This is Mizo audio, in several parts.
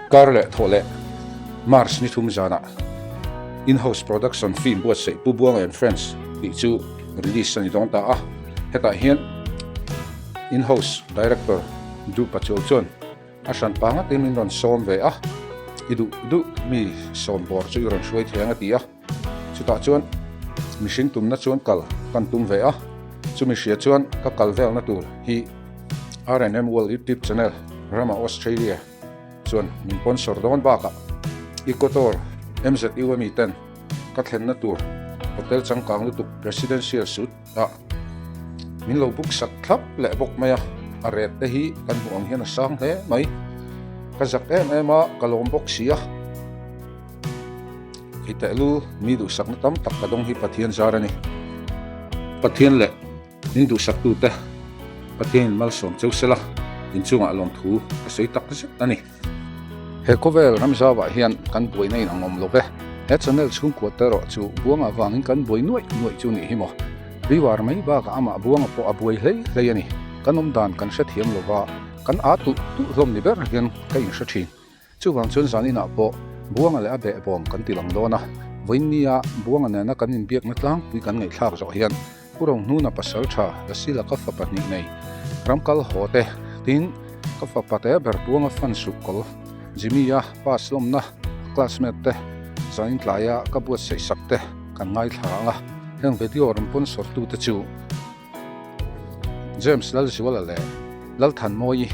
Kar leh thawh leh March ni thum zanah in-house production film buatsaih Pu Buanga and Friends tih chu release a ni dawn ta a. Hetah hian in-house director Du Pachuau chuan a hran pa ngatin min rawn sawm ve a, I duh duh mi sawm bawr chu i rawn hruai thei ang a ti a. Chutah chuan mihring tumna chuan kal kan tum ve a, chumi hria chuan ka kal velna tur hi RNM World YouTube channel rama Australia chuan min sponsor dawn bakah Equator MZU ami ten ka thlenna tur hotel changkang lutuk Presidential Suite ah min lo book sak thlap leh bawk mai a, a rate te hi kan hmuh ang hian a sang hle mai. Ka zak em em a, ka lawm bawk si a. Hei tehlul mi duhsakna tam tak ka dawng hi Pathian zar a ni. Pathian leh min duhsaktute Pathianin malsawm cheu sela inchungah lawmthu ka sawi tak zet a ni. He khawvel ramzauah hian kan buaina in ang awm lo ve. He channel chhungkua te erawh chu Buanga vangin kan buai nuaih nuaih chu nih hi maw. Riwar mai bakah amah Buanga pawh a buai hlei hlei a ni. Kan awmdan kan hrethiam lova kan aa tulh tulh hlawm ni ber hian ka inhre thin. Chuvang chuan zan inah pawh Buanga leh a behbawm kan ti lang dawn a, vawiinnia Buanga nena kan inbiakna tlangpui kan ngaihthlak zawh hian Pu Rohnuna pasal tha Lasila ka fa pahnih nei ramkal haw te tin ka fapa te ber Buanga fan suh kawl Jimmy-a pass lawmna a classmate te zanin tlaia ka buatsaih sak te kan ngaithla ang a, heng video rawn sponsor tute chu. James Lalzuala leh Lalthanmawii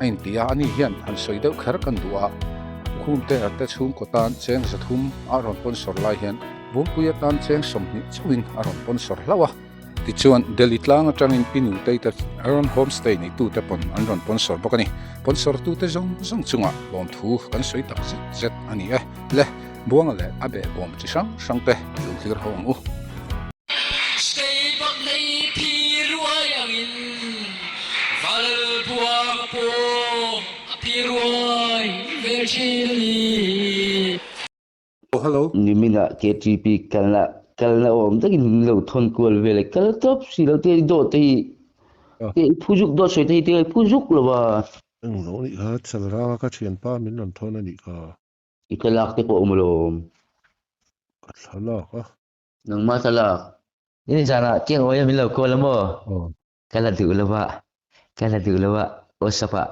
a inti a, ani hian han sawi deuh kher kan duh a, Khumte a te chhungkaw tan cheng zathum a rawn sponsor lai hian Bungpui atan cheng 20 chauhin a rawn sponsor hlauh a. Tichuan, Delhi tlang atangin Pi Nutei te Aaron Homestay neitute pawn an rawn sponsor bawk a ni. Sponsor tute zawng zawng chungah lawmthu kan sawi tak zet zet a ni e. Le, Buanga leh a behbawm chi hrang hrang te i lo thlir ho ang u. Stay bak nei phi ruai angin Val buang pawh a phi ruai ve thin a ni. Oh hello. Niminah KTP kalna kalna awm takin min lo thawn kual vel e, kal tawp si lo te i dawt te hi te i phu zuk dawt sawi te hi te i phu zuk lo va. Englo a nih kha, Chalranga ka thianpa min rawn thawn a nih kha. I thlalak te pawh awm alawm. Ka thlalak a. Nangmah thlalak. Ni zanah tiang awia min lo call a maw? Aw. Ka la duh lo a, ka la duh lo a, WhatsApp ah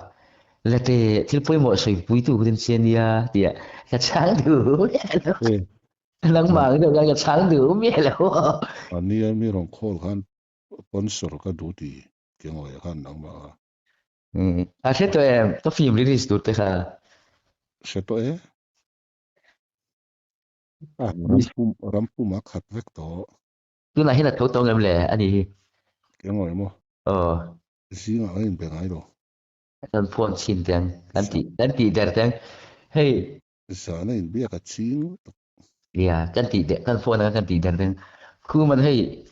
la te thil pawimawh sawi pui tu ka rin che nia tia ka chhang duh miah lo. Nangmah ang deuh khan ka chhang duh miah lo. A nia mi rawn call khan sponsor ka duh ti tiang awia khan nangmah a. A hre tawh em? Ka film release tur te kha. Hre tawh e. A rampum rampum a khat vek tawh. Tunah hian a tho tawng em le a ni hi? Keng awih maw? Aw. Zingah kan inbe ngai lo. Kan phone chhin teng, kan tih kan tih der teng. Hei. Zan a inbiak a ching lutuk. Nia, kan tih der kan phone a kan tih der teng. Khuman hei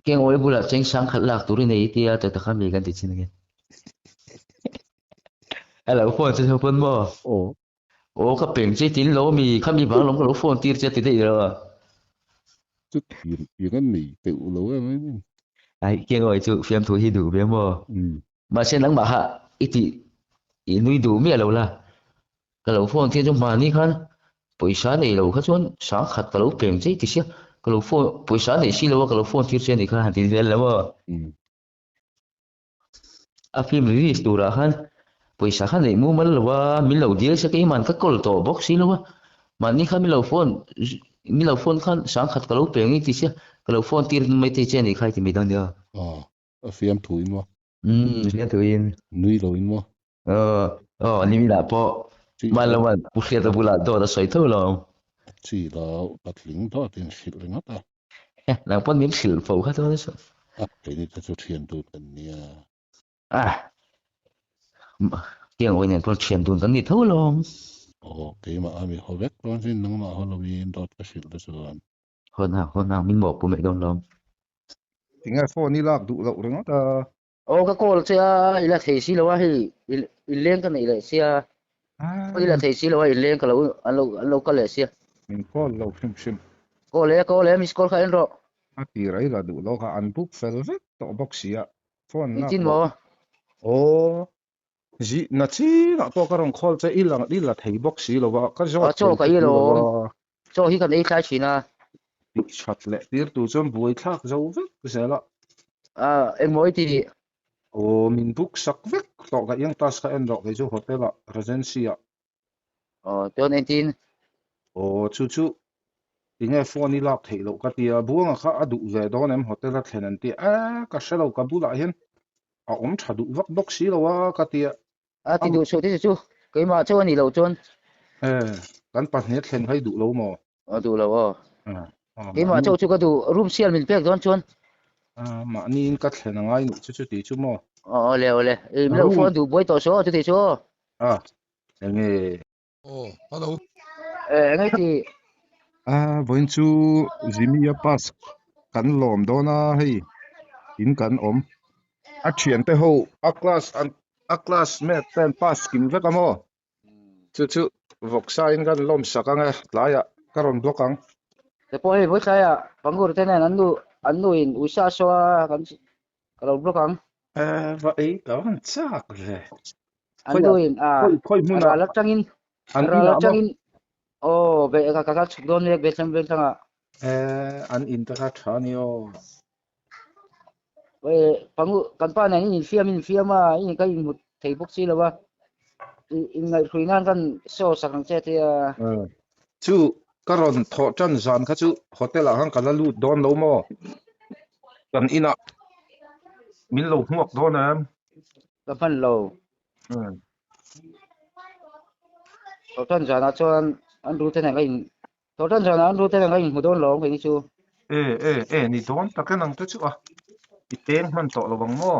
Keng awih bulah cheng sang khat lak tur i nei i tia ta takha mi kan ti chin ange. Hello phone che ho pawn maw? Aw. Aw ka peng che tin lo mi kha mi bang lawm ka lo phone tir che ti daih lo a. Chu tir tir an nei teuh lo em em. Ai keng awih chu fiamthu hi duh ve maw? Mahse nangmah kha i tih i nui duh miah lo la. Ka lo phone tir chu hmani khan pawisa nei lo kha chuan sang khat ka lo peng che ti sia ka lo phone pawisa nei si lo a ka lo phone tir che a nih kha han ti vel lo a. A film release turah khan pawisa kha neih mumal lo a min lo dil se keiman ka call tawh bawk si lo a mahni kha min lo phone min lo phone khan sang khat ka lo peng i ti sia ka lo phone tir mai thei che a nih kha i ti mai dawn nia. A fiam thu in maw? Umm, fiam thu in. Nui lo in maw? Aw, aw, ni minah pawh man lo man Pu Hriata bulah dawt a sawi tho lo. Chi lo, patling dawt in hrilh ringawt a. Nang pawn min hrilh fo kha chuan saw. A, keini te chu thian dun kan nia. A, tiang awi nen pawn thian dun kan ni tho lo. Aw, keimah a mi haw vek dawn sin, nangmah haw lo in dawt ka hrilh te chuan. Haw na, haw na, min mawhpu mai dawn lo. Tinge phone i lak duh loh ringawt a? Aw ka call che a, i la thei si lo a hei i leng ka neih leh sia. I la thei si lo a i leng ka lo an lo an lo kal leh sia. Min call lo hrim hrim. Call e call e miss call kha en rawh. A tir a i la duh lo kha an book fel vek tawh bawk si a phone lak Engtin loh. maw? Aw. Zi na chinah pawh ka rawn call che i la i la thei bawk si lo a, ka zawt Chaw thei ka che ei si lo alawm, a. chaw hi kan ei thlai thin a. Tih that leh tir tur chuan buai thlak zo vek zel a. Engmaw i ti? Aw min book sak vek tawh ka iang class ka en rawh kei chu hotel ah Regency ah. Aw chuan engtin? Aw chu chu tinge phone i lak theih loh ka tia Buanga kha a duh ve dawn em hotel a thlen an tia e ka hre lo ka bulah hian a awm tha duh vak bawk si lo a ka tia. A ti duh suh te chu keimah chauh a nih loh chuan. E kan pahnih a thlen kha i duh lo maw? A duh lo aw. Keimah chauh chu ka duh room sial min pek dawn chuan. Mahniin ka thlen a ngai nuh chu chuti chu maw? Aw awle awle i min lo phone duh buai tawh suh aw chuti chu aw. A enge. Aw hello. E enge ti. A vawiin chu Jimmy a pass kan lawm dawn a hei in kan awm. A thiante ho a class an a classmate ten pass kim vek a maw? Chu chu vawksa in kan lawm sak ang e, tlaiah ka rawn block ang. Te pawh hei vawi tlaiah Pangur te nen an nu an nu in uisa a saw a kan ka lo block ang. E va ei ka van chak ve. An nu in a khawi hmunah ral atangin an ral inah maw? atangin aw ve ka ka chhuk dawn mek Bethlehem Vengthlang ah. E an in te kha tha ni aw. Oi pangu kan pa nen in infiam in infiam a in ka inhmu thei bawk si lo a in ngaihhrui nan kan saw sak ang che tia. Chu ka rawn thawh tan zan kha chu hotel ah khan ka la lut dawn lo maw? Kan inah min lo hmuak dawn em? Ka hman lo. Thawh tan zanah chuan an ru te nen ka in Thawhtan zanah an rute reng a inhmu dawn lo ang keini chu. E e e ni dawn tak en ang te chu a, i peng hman tawh lo ang maw?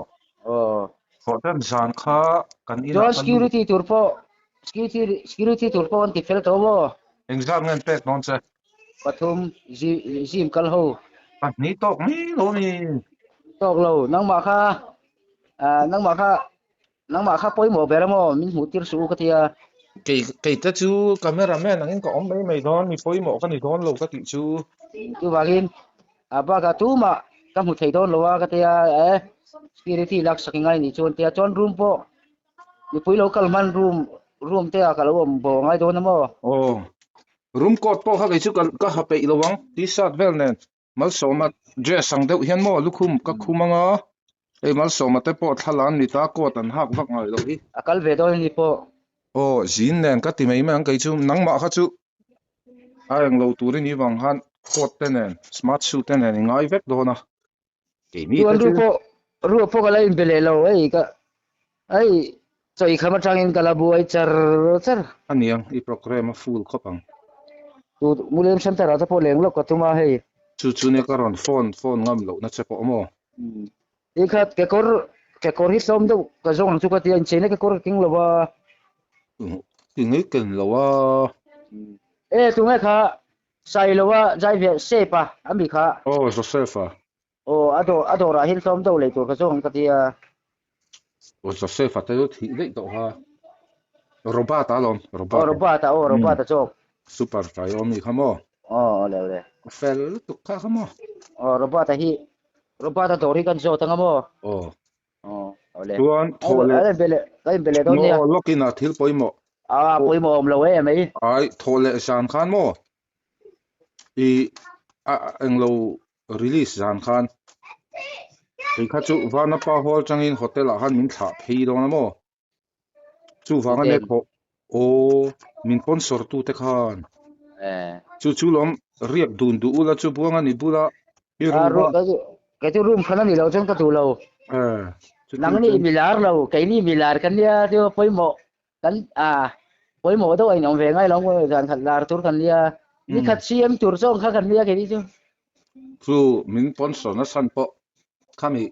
Aw. Thawhtan zan kha kan inah Chuan ka lut. security tur pawh security security tur pawh an ti fel tawh maw? Engzat nge an pek dawn che? Pathum zi zim kal ho. Pahnih tawk mai lo a ni. Tawk lo, nangmah kha ah nangmah kha Nangmah kha pawimawh ber emaw min hmuh tir suh u ka ti a. Kei kei te chu camera man angin ka awm mai mai dawn, mi pawimawh ka ni dawn lo ka tih chu. Chuvangin a bakah tumah ka hmu thei dawn lo a ka ti a, e security laksak i ngai nih chuan tia chuan room pawh mipui lo kal hman room room te ah ka lo awm bo ngai dawn emaw. Aw room coat pawh kha kei chu ka ka ha peih lo ang t-shirt vel nen. Malsawma dress ang deuh hian maw lukhum ka khum anga hei Malsawma te pawh thla lan ni ta coat an hak vak ngai loh hi. A kal ve dawn a ni pawh. Aw zin nen ka ti mai mai ang kei chu nangmah kha chu a eng lo tur i nih vang khan coat te nen smart suit te nen i ngai vek dawn a keimi Chuan te chu. ru pawh ru pawh ka la inbe leh lo hei ka hei chawi kham atangin ka la buai char char. A niang i programme a full khawp ang. Tu Muliam Center ah te pawh leng lawk ka tum a hei. Chu chu nia ka rawn phone phone ngam loh na che pawh maw. Ti khat kekawr kekawr hi tlawm deuh ka zawng ang chu ka ti a incheina kekawr ka keng lo a. Ti ngei ken lo a. E tunge kha Sailoa zai ve Sepa a mi kha. Aw Joseph a. Aw a dawr a dawrah hian tlawm deuh lei tur ka zawng ka ti a. Aw Joseph a te chu thih daih tawh kha. Robert a lawm Robert. Aw Robert a aw Robert a chawk. Super tlai awm ni kha maw. Aw awle awle. Fel lutuk kha kha maw. Aw Robert a hi Robert a dawr hi kan zawt anga maw. Aw. Aw awle. Chuan thawh leh. A in be leh ka in be leh dawn nia. Aw lawkin a thil pawimawh. A pawimawh awm lo e mai. Ai thawh leh zan khan maw i a englo release zan khan kei kha chu Vanapa hall tangin hotel ah khan min thlah phei dawn a maw. Chuvang a nia thawh aw min sponsor tu te khan chu chu lawm riak dun duh ula chu buang a ni bula i room a kei chu room hran a ni lo chuan ka duh lo nangni milar lo keini milar kan nia chu pawimawh kan a pawimawh deuh a inawm ve ngai lo zan khat lar tur kan nia ni khat CM tur zawng kha kan nia keini chu Chu min sponsor na chhan pawh khami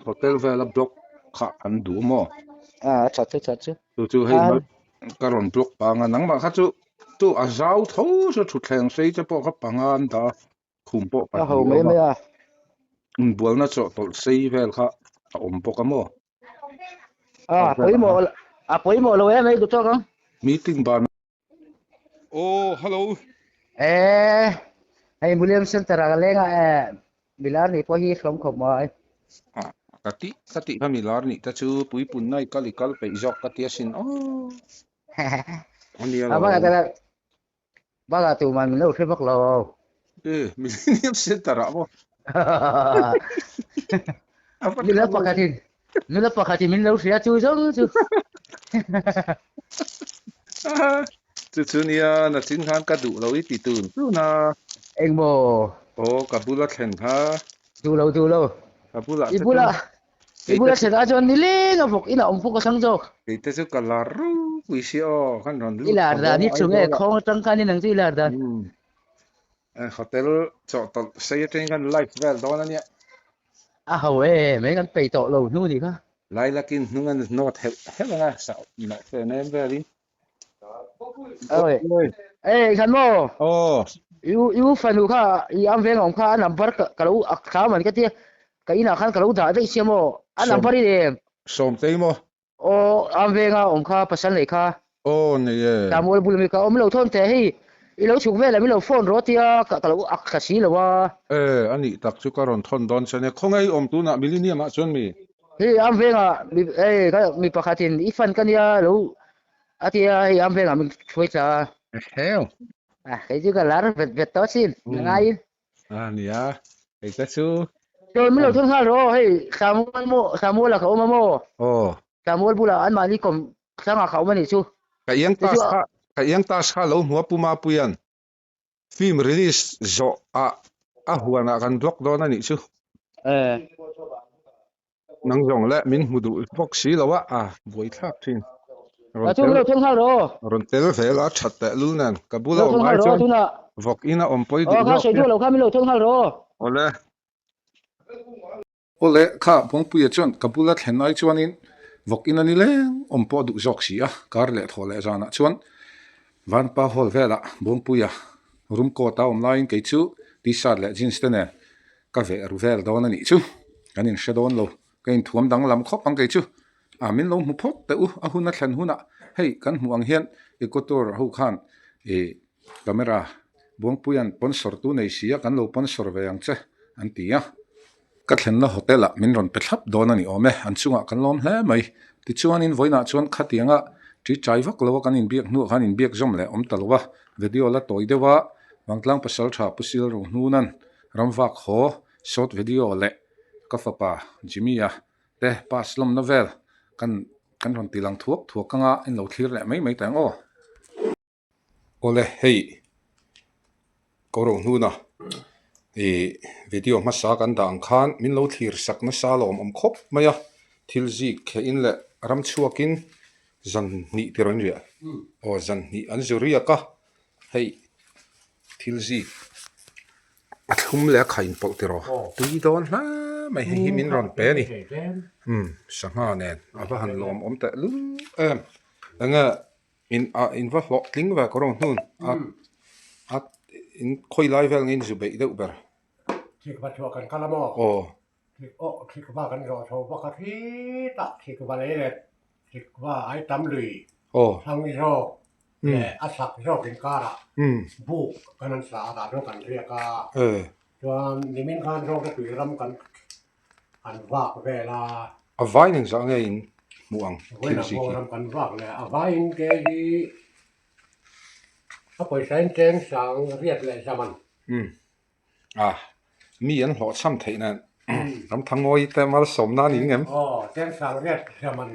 hotel vela block kha an duh maw? A tha chu tha chu. Chu chu hei ka rawn block pang a nangmah kha chu chu a zau tho chu thutthleng sei te pawh kha panga an dah a khum pawh pahnih a awm a inbualna chawhtawlh sei vel kha a awm bawk a maw? A pawimawh a pawimawh lo em ei duh tawk ang. Meeting ban Aw hello. Eh hei William Center ah ka leng a eh milar nih pawh hi hlawm khawp mai. Ka tih ka tih kha mi lar nih te chu puipunna i kal i kal peih zawk ka ti asin aw. Ania A bakah lo. te bakah tuman min lo hre vak lo. E Millennium Center ah maw? A va Nula tha lo. pakhatin nula pakhatin min lo hria chu zawng chu. Chu chu nia nachin khan ka duh lo i ti tun tun a. Engmaw? Aw ka bula thlen kha. Duh lo duh lo. Ka bulah I te bula chuan i kei te bula chu thlen ah chuan nileng a vawk inah awm pawh ka thlang zawk. Kei te chu ka lar ropui si aw kan rawn I lut lar tha dan dawn hi a chu nge Aizawlah. khawng atang khan in ang chu i lar dan. Umm hotel chawhtawlh sei atangin kan live vel dawn a nia. A ho e mai kan peih tawh lo hnu nih kha. Lailakin hnung an nawt heuh heuh ang a, sah nawh fe nem velin. Oi. Ei khan maw? Aw. I u i u fanu kha i am veng awm kha a number ka ka lo ak thla man ka tia. Ka inah khan ka lo dah daih sia maw? A number i nei em? Sawmtei maw? Aw am venga awm kha pasal nei kha. Aw nei e. Samuel bul ami kha awm lo thawn teh hei i lo chhuk vel a min lo phone rawh tia ka ka lo ak thla si lo a. E a nih tak chu ka rawn thawn dawn che nia. Khawngaih awm tunah Millennium ah chuan mi? Hei am vengah mi ei ka mi pakhatin i fan ka nia lo a tia hei am vengah min hruai thla a. Eheu. A kei chu ka lar vet vet tawh asin na ngaiin. A nia hei te chu. Chawi min lo thawn nghal rawh aw hei Samuel maw Samuel-a ka awm a maw? Aw. Samuel bulah anmahni kawm hrangah ka awm a nih chu. Ka iang tas kha ka iang tas kha lo hmu a Pu Mapuia'n Film release zawh ah a huan ah kan block dawn a nih chu. Nang zawng leh min hmu duh bawk si lo a, a buai thlak thin. Rawn tel rawn tel vel a that teh lul nen ka bula awm ai chuan vawk in a awm pawi duh zawk nia. Awle. Awle kha Buangpuia chuan ka bula thlen ai chuanin vawk in a ni leng awm pawh a duh zawk si a, kar leh thaw leh zanah chuan Vanpa hall velah Buangpuia room coat a awm laiin kei chu t-shirt leh jeans te nen ka veh ru vel dawn a nih chu, kan inhre dawn lo, ka inthuam danglam khawp ang kei chu, a min lo hmu phawt teh u, a hun a thlen hunah hei kan hmuh ang hian Equator ho khan ih camera Buangpuia'n sponsor tu nei si a kan lo sponsor ve ang che an ti a. Ka thlenna hotel ah min rawn pe thlap dawn a ni awm e, an chungah kan lawm hle mai. Tichuanin vawiinah chuan khatianga ṭi ṭai vak lo a kan inbiak hnuah khan inbiak zawm leh awm ta lo a, video la tawi deuh a, Vangtlang Pasalṭha Pu Sil Rohnuna'n ramvak haw short video leh ka fapa Jimmy-a te pass lawmna vel kan kan rawn ti lang thuak thuak anga in lo thlir leh mai mai ta ang aw. Awle hei ko ro hnuna ih video hmasa kan dah ang khan min lo thlir sak nasa lawm awm khawp mai a thil zik khe in leh ram chhuak in zan hnih tir an riah aw zan hnih an zu riak a hei thil zik a thlum leh a khain pawlh tiraw tui dawn hle mai hei hi min rawn pe a ni umm sangha nen a va han lawm awm teh lul em enge. In ah in va hlawh tling ve ka rawng hnun a a in khawi lai vel nge in zu beih deuh ber. Thik va chhuah kan kal a maw? Aw. Thik aw thik va kan zawh chho bawk a khitah thik va lei let thik va ai tam lui Aw. thlang zawk leh a sak zawk inkarah buk kan han sa a tah chuan kan riak a. Chuan nimin khan zawk te tui ram kan An vak vel a. A vain engzah nge in hmuh ang thil zik hi? Ram kan vak leh a vain ke hi a pawisa in cheng sang riat leh zaman. Umm a mi an hlawh chham theih nen ram thangawi te malsawmna a ni ngem? Aw cheng sang riat zaman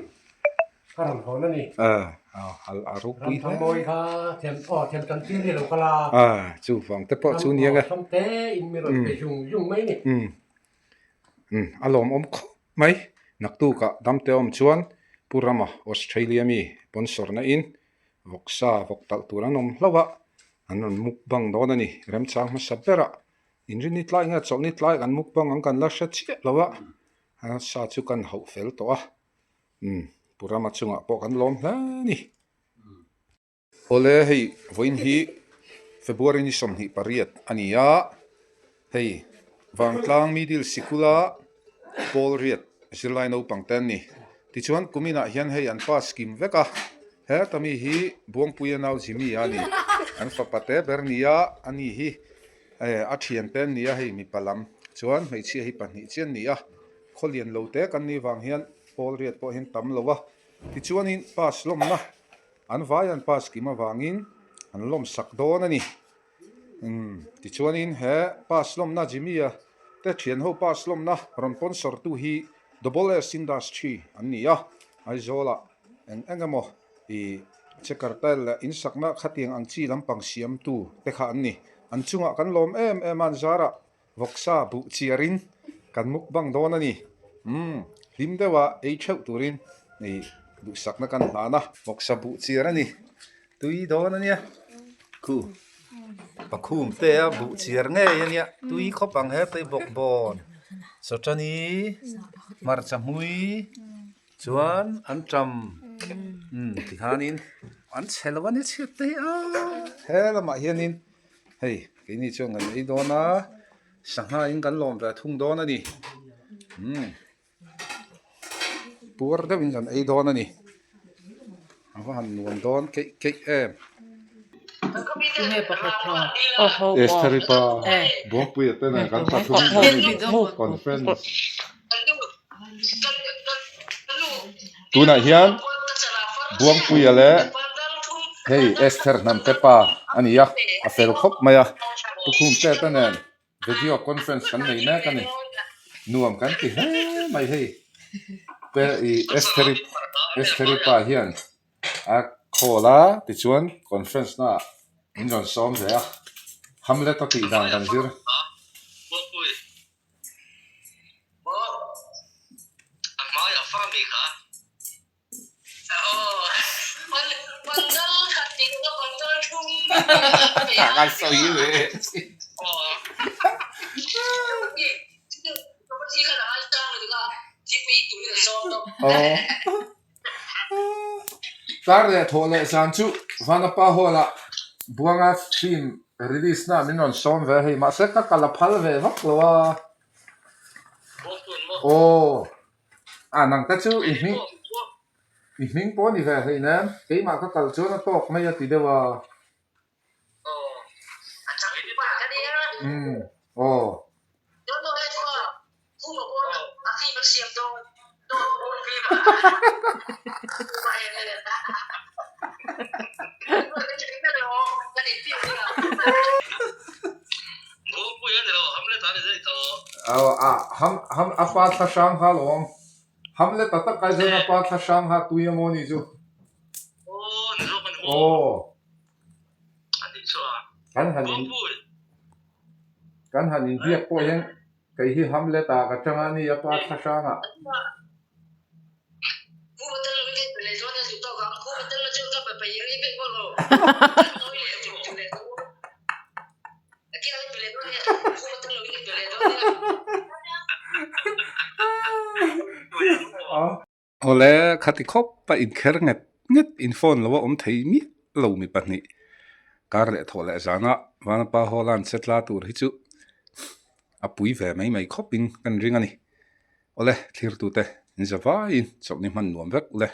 ka rawn hawn a ni. A ropui hle. Ram thangawi kha them aw them tan tir hi lo kal a. A chuvang te pawh chu nia nge. Ram aw sawmte in mi rawn pe zung zung mai ni. Umm Umm a lawmawm khawp mai. Naktukah damte awm chuan Pu Rama Australia mi sponsor na in vawksa vawk talh tur an awm hlauh a, an rawn mukbang dawn a ni. Remchang hmasa berah inrinni tlai nge chawlhni tlai kan mukbang ang kan la hre chiah lo a, a sa chu kan hauh fel tawh a. Umm Pu Rama chungah pawh kan lawm hle a ni. Awle hei vawiin hi February ni 28 a ni a, hei Vangtlang Middle Sikula pawl riat zirlai naupang te an ni. Tichuan kuminah hian hei an pass kim vek a, heta mi hi Buangpuia nau Jimmy a ni, an fapa te ber ni a, ani hi a thian te an ni a hei mipa lam chuan hmeichhia hi pahnih chian ni a. Khawlian lo te kan nih vang hian pawl riat pawh hian tam lo a. Tichuanin pass lawmna an vai an pass kim avangin an lawmsak dawn a ni. Umm tichuanin he pass lawmna Jimmy-a te thianho pass lawmna rawn sponsor tu hi Double S Industry an ni a, Aizawlah eng eng emaw ih checker tile leh insakna khatiang ang chi lampang siamtu te kha an ni. An chungah kan lawm em em a, an zarah Vawksa buh chiarin kan mukbang dawn a ni. Umm, hlim deuha ei theuh turin ih duhsakna kan hlan a. Vawksa buh chiar a ni. Tui dawn a nia. Khu, pakhum te a buh chiar ngei a nia. Tui khawp ang he tei bawk bawn. Sawtani, hmarcha hmui, chuan an ṭam. Umm, tikhanin an chhe lo a ni chhiat te hi a. He lamah hianin Hei keini chuan kan ei dawn a, sangha in kan lawm ve thung dawn a ni. Umm puar deuh in kan ei dawn a ni. A va han nuam dawn keih keih em. Estheri pa Buangpuia te nen kan pathum conference. Tunah hian Buangpuia leh hei Esther hnamte pa a ni a, a fel khawp mai a, Pu Khumte te nen video conference kan nei mek a ni, nuam kan ti hle mai hei te ih Estheri Estheri pa hian a call a tichuan conference naah min rawn sawm ve a, Hamlet a tih dan kan zir. Tar leh thawh leh zan chu Vanapa Hall ah Buanga film release na min rawn sawm ve a hei mahse ka kal a phal ve vak lo a. Aw a nang te chu i hming i hming pawh a ni ve hleinem keimah ka kal chuan a tawk mai a ti deuh a. Umm aw. Aw a ham ham a pa thla hrang kha alawm Hamlet a tak ai chuan a pa thla hrang kha tui emaw ni chu. Aw. Kan han in kan han inbiak pawh hian kei hi Hamlet ah ka tang a ni a pa thla hrang ah. Awle khati khawp a inkher nget nget in phone lo a awm thei miah lo mi pahnih kar leh thawh leh zana Vanapa Hall a an set la tur hi chu a pui ve mai mai khawpin kan ring a ni. Awle thlir tute in za vaiin chawlhni hman nuam vek le.